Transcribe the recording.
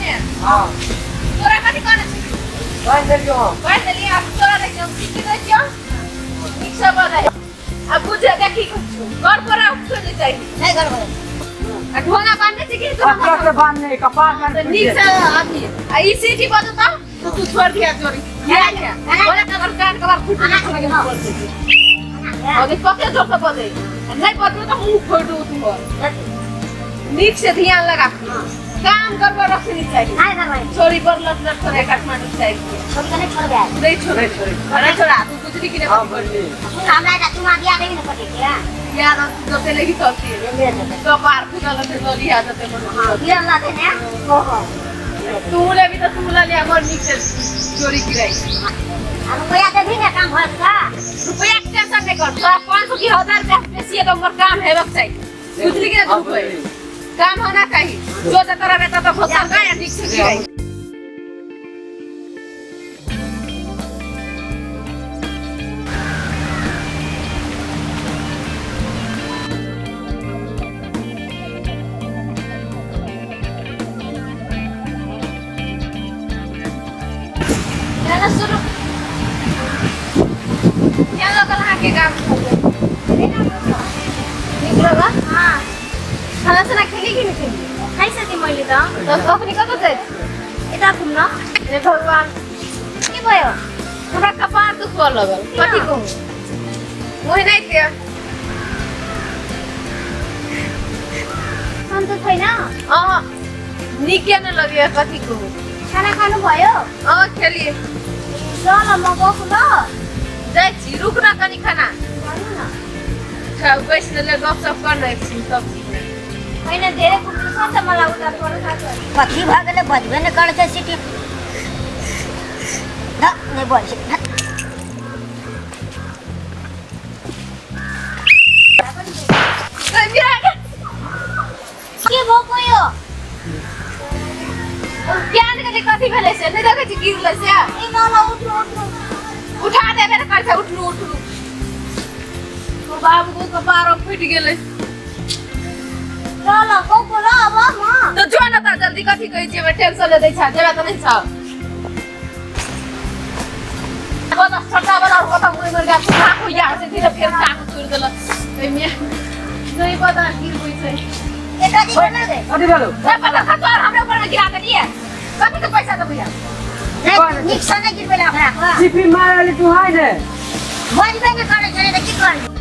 ने? हाँ। तोरा कथी कहने छी? बान्हि देलियौ हम। बान्हि देलियै। आब तोरा देखियौ, हम सीटी दै छियौ, नीकसँ बनै आ बुझे देखी, गड़बड़ा छोड़ि चाही। नहि गड़बड़। आ ढोंगा बान्हने छी कि तोरा? कपड़ा से बान्हने कपार तऽ पर। नीकसँ अथी आ ई सीटी बजतौ तऽ तू छोड़ि दिया चोरी। गिरा लिया बोले कबर कान कबर फूट अभी। कते जोर से बजै आ नहि बजबै तऽ मुँह फोड़ि दू तू। नीक से ध्यान लगा काम गड़बड़ रखनी चाही। नहि गड़बड़। छोरी पर लट लट करे काठमांडू चाही। छोड़ी के नहि छोड़बै। नहीं छोड़े। नहीं छोड़े। नहीं छोड़ा। तू बुझली कि नहीं? हाँ, बुझली। सुन, हमरा एकटा चुमा दिया देबी ने पटी के। यार, जते लेगी तब कपार फूटल रहते, ललिया जते मन। हाँ, गिरल रहते ने ओहो। तू लेबी तऽ तू लऽ लिया, बड़ नीक से चोरी गिराई। आ रुपैआ देबी ने काम भर का? रुपया के टेंशन नहीं कर। तोरा 500 की 1000 रुपया बेसी है तो हमर काम हेबक चाही, बुझली कि नहीं? हाँ, रुपये बुझली। काम होना चाहिए। जो जतरा रहता तो फसल का या नीक से गिराई। ना सुनू, केहन लगल अहाँके गाम? नीक लगल? हाँ। खाना साना खेली कि नहि खेली? खाइसकेँ मैले त। तऽ अखनी कतऽ जाइ छी? यता घुम्न। हे भगवान! के भयो? हमरा कपार दुखबऽ लगल, कथी कहू, मुँह नहि के। सन्चो छैन? अहाँ नीके नहि लगैया, कथी कहू। खाना खानु भयो? अहाँ खेलिए। ल ल, म गएको ल। जाइ छी, रुक न कनि। खाना भन्नु न। खाउ, बैस न ले, गप सप कर न एकछिन तब। होइन, धेरै घुम्नु छ नि त मलाई, उता पर साथीहरू। कथी भऽ गेलै? बजबे नहि करै छै सीटी। धत्, नहि बजै छै, धत्। के भएको यो? ज्ञान के कथी भेलै से नहि देखै छी, गिरलै से। ए ल ल, उठ्नु उठ्नु। उठा देबे ने करै छै। उठलू उठलू। ओ बाबू के कपारो फुटि गेलै। ल ल, गएको ल अब म। तऽ जो न तऽ जल्दी। कथी कहै छियै, टेंशन ले दै छ, जेबा तऽ नहि छ। बस छोटा वाला कतऽ मुँह मर गया चाकू यार से धीरे फेर चाकू तोड़ि देलक। एहिमे नहीं पता गिरबै छै। ए कथी भेलै रे? कथी भेलौ? नहीं पता, खतोर हमरे ऊपर में गिरा देलिए। कथी के पैसा देबै? नहि, नीकसँ नहि गिरबै ओकरा। सीपी मारली तू है ने? बजबे नहि करै छै तऽ की करबै?